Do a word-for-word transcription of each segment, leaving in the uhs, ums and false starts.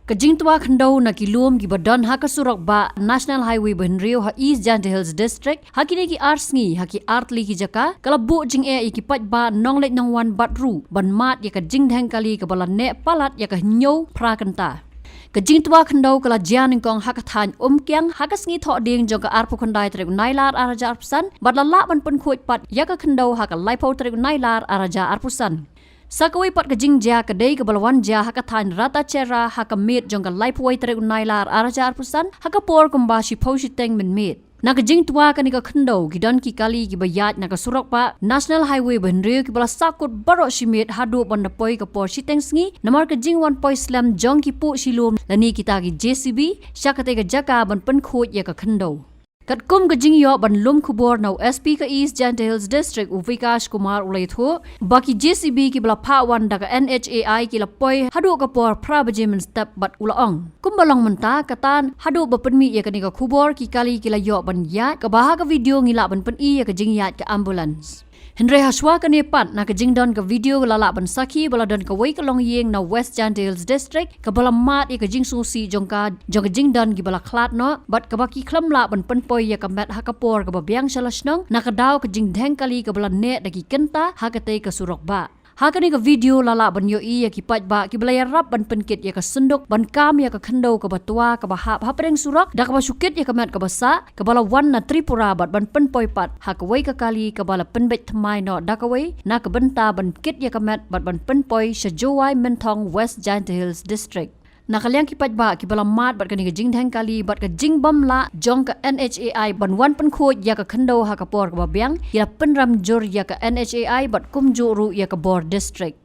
Ka jingtwa khyndew na ki lum kiba don ha ka surok bah National Highway ba hynriew ha East Jaintia Hills District ha kine ki ar sngi ha ki artylli ki jaka ka la buh jingeh ïa ki paidbah nongleit nongwan bad ruh ban mad ïa ka jingdheng kali kaba la neh palat ïa ka hynñiew phra kynta. Ka jingtwa khyndew ka la jia nyngkong ha ka thaiñ Umkiang ha ka sngi Thohdieng jong ka arphew khyndai tarik u Nailar ar hajar arphew san bad la lah ban pynkhuid pat ïa ka khyndew ha ka laiphew tarik u Nailar ar hajar arphew san. Sa kawei pat ka jingjia ka dei kaba la wan jia ha ka thaiñ Ratacherra ha ka miet jong ka laiphew wei tarik u Nailar ar hajar arphew san ha ka por kumba shiphew shiteng mynmiet. Na ka jingtwa kane ka khyndew ki don ki kali kiba ïaid na ka surok bah National Highway ba hynriew kiba la sahkut baroh shi miet haduh ban da poi ka por shiteng sngi namar ka jingwan poi slem jong ki puh shi lum lane kita ki J C B sha katei ka jaka ban pynkhuid ïa ka khyndew. Katkum ka jingïoh ban lum khubor na u S P ka East Jaintia Hills District u Vikash Kumar u la ïathuh ba ki J C B kiba la phah wan da ka N H A I ki la poi haduh ka por phra baje mynstep bad u la ong kumba long mynta kata haduh ba pynmih ïa kane ka khubor ki kali ki la ïoh ban ïaid kaba ha ka video ngi lah ban pyni ïa ka jingïaid ka ambulance. Hynrei ha shuwa kane pat na ka jingdon ka video la lah ban sakhi ba la don kawei ka longïing na West Jaintia Hills District kaba la mad ïa ka jingsngewsih jong ka jong ka jingdon kiba la khlad noh bad kaba ki khlem lah ban pynpoi ïa ka met ha ka por kaba biang sha la shnong na ka daw ka jingdheng kali kaba la neh da ki kynta ha katei ka surok bah. Ha kane ka video la lah ban ïohi ïa ki paidbah kiba la ïarap ban pynkit ïa ka synduk ban kam ïa ka khyndew kaba twa kaba hap hapdeng surok da kaba shu kit ïa ka met kaba sah kaba la wan na Tripura bad ban pynpoi pat ha kawei ka kali kaba la pynbeit thymmai noh da kawei na ka bynta ban kit ïa ka met bad ban pynpoi sha Jowai Mynthong West Jaintia Hills District. Na ka liang ki paidbah kiba la mad bad kane ka jingdheng kali bad ka jingbym lah jong ka N H A I ban wan pynkhuid ïa ka khyndew ha ka por kaba biang ki la pynrem jur ïa ka N H A I bad kumjuh ruh ïa ka bor district.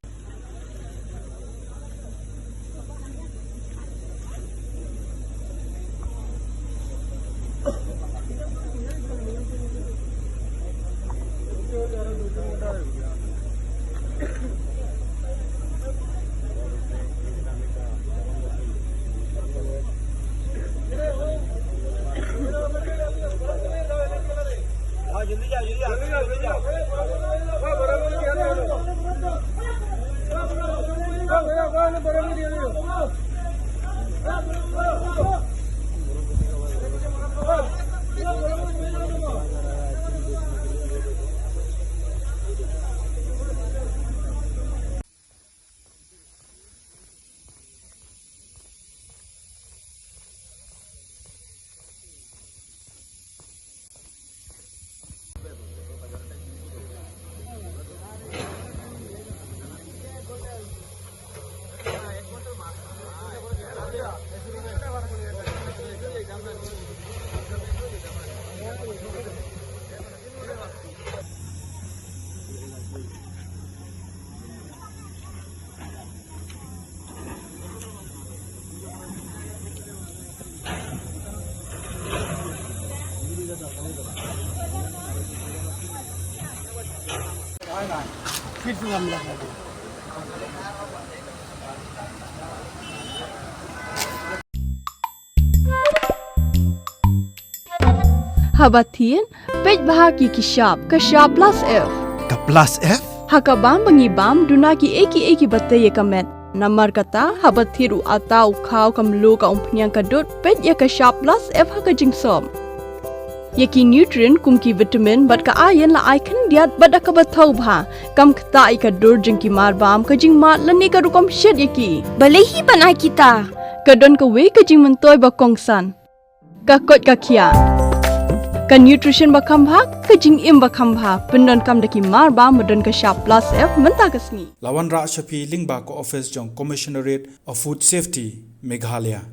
Haba thied, peit bha ki ki shap, ka shap plus F. Ka plus F? Ha ka bam ba ngi bam, duna ki ei ki ei kiba tei ïa ka met. Namar kata, haba thied u atta u khaw ka mluh ka umphniang ka dud, peit ïa ka shap plus F ha ka jingsop. Ïa ki nutrient kum ki vitamin bad ka iron la ai khyndiat bad da kaba thaw bha. Kam ktah ïa ka dur jong ki mar bam, ka jingmad lane ka rukom shet ïa ki. Balei hi ban ai kita? Ka don kawei ka jingmyntoi ba kongsan. Ka koit ka khiah. Ka nutrition ba kham bha, ka jingim ba kham bha. Pyndonkam da ki mar bam ba don ka shap plus F mynta ka sngi. La wanrah sha phi lyngba ka office jong Commissionerate of Food Safety, Meghalaya.